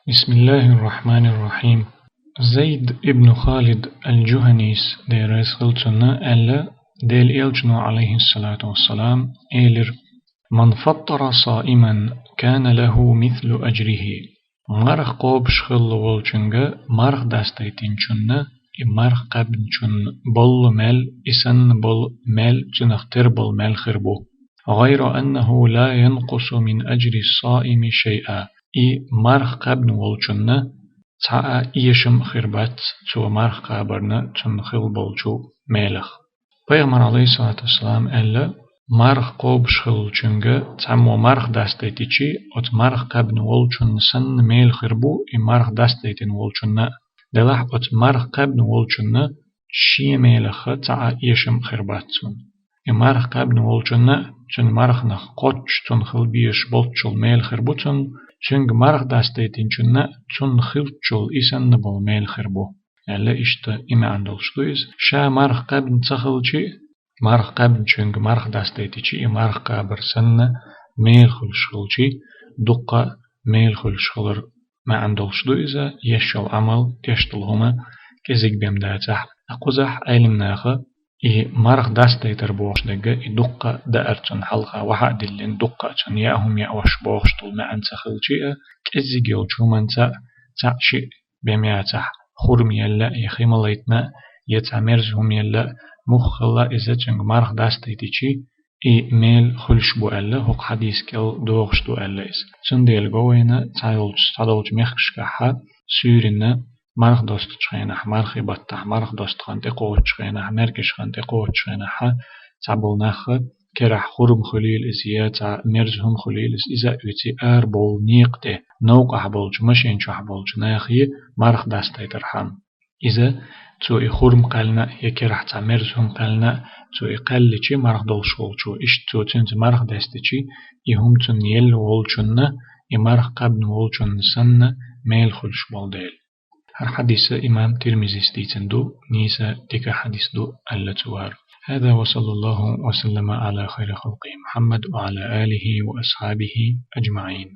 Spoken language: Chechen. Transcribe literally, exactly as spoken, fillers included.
بسم الله الرحمن الرحيم. Зайд ибн Халид аль-Джуханис, Дела раьза хилва цунна, аьлла, Делан Элчано, алейхиссалату вассалам, элира: «من فطر صائما كان له مثل أجره». Марха кхобуш хилла волчунга марха дастайтинчунна, и марха кхаьбначунна болу маьл, и санна болу маьл, цунах тера болу маьл хир бу. «غير أنه لا ينقص من أجر الصائم شيئا». И марха кхаьбна волчунна цхьа а эшам а хир бац цо марха кхабарна цунна хилла болчу маьлах. Пайхамара, алейхиссалату вассалам, аьлла: марха кхобуш хиллачунга цхьаммо марха дастайтичи, оцу марха кхаьбна волчунна санна маьл хир бу и марха дастайтина волчунна а. Делахь оцу марха кхаьбна волчунна шен маьлах цхьа а эшам а хир бац цунна. И марха кхаьбна волчунна а, цуьнан марханах кхоччуш цунна хила безаш болччул маьл хир бу цунна, цуьнга марха дастайтинчунна а цунна хиллачул и санна болу маьл хир бу, аьлла, иштта и маьӀна долуш ду иза. Ша марха кхаьбна ца хилчи а, марха кхаьбначуьнга марха дастайтичи и марха кхабар санна маьл хуьлуш хилчи, дуккха а маьл хуьлуш хилар маьӀна долуш ду иза. Еш йолу Ӏамал, деш долу хӀума кӀезиг бен дацахь а, кхузахь Ӏеламнаха и марха дастайтар бохуш дерг и дуккха а даар цунна хьалха вахьа а диллина, дуккха а цунна яа хӀума яа ваша бохуш долу маьӀна ца хилчи а, кӀеззиг йолчу хӀуманца а цхьаъ-шиъ бен яцахь, хурма елла а, я хи малийтина а, я цхьа мерза хӀума елла а, муха хилла иза, цуьнга марха дастайтичи, и маьл хуьлуш бу аьлла, хӀокху хьадис кӀел догӀуш ду аьлла иза. Цундела го вайна цхьайолчу, цхьадолчу мехкашкахь суьйранна марха достучу хенахь, мархи баттахь марха досту хан тӀекхочучу хенахь, маьркӀажа хан тӀекхочучу хенахь, цхьаболу нах керахь хурма хуьлийла иза, я цхьа мерза хӀума хуьлийла иза, иза а оьций арабовла некъа тӀе, новкъахь болчу машен чохь болчу нахе марха дастайтархьама. Иза, цо и хурма кхаьллина а, я керахь цхьа мерза хӀума кхаьллина а, цо и кхаьлличи марха долуш волчо, иштта цо цуьнца марха дастичи, и хӀума цунна елла волчунна, и марха кхаьбна волчунна санна маьл хуьлуш болу дела. ХӀара хьадис имам Тирмизис дийцина ду, нийса дика хьадис ду аьлла цо хӀара. هذا وصلى الله وسلم على خير خلقه محمد وعلى آله وأصحابه أجمعين.